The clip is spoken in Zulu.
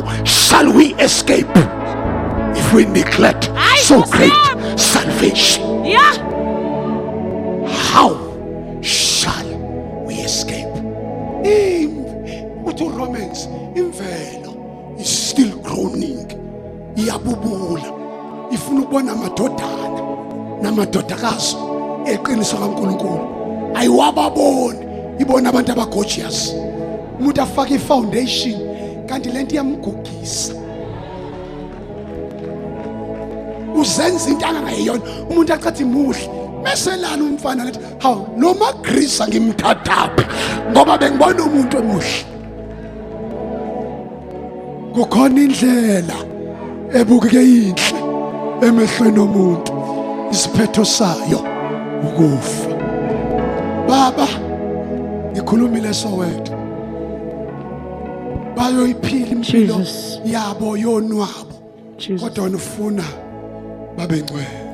How shall we escape if we neglect so great salvation? How shall we escape? Uthi Romans, imvelo is still groaning, iyabubula, ifuna ukubona amadodana namadodakazi eqiniso kaNkulunkulu. Ayiwababoni, ibona abantu abagorgeous. Umuntu afake ifoundation kanti lento iyamgugisa, uzenza into angangayiyona. Umuntu acathi muhle, meselana umfana lethi, hawu, noma Greece ngimthathaphi, ngoba bengibona umuntu omuhle. Kukhona indlela ebukeke inhle emehlweni omuntu, isiphetho sayo ukufa. Baba, ngikhulumile Soweto, bayoyiphila impilo Jesus. yabo yonwabo, Jesus. kodwa wena ufuna babe ngcwele.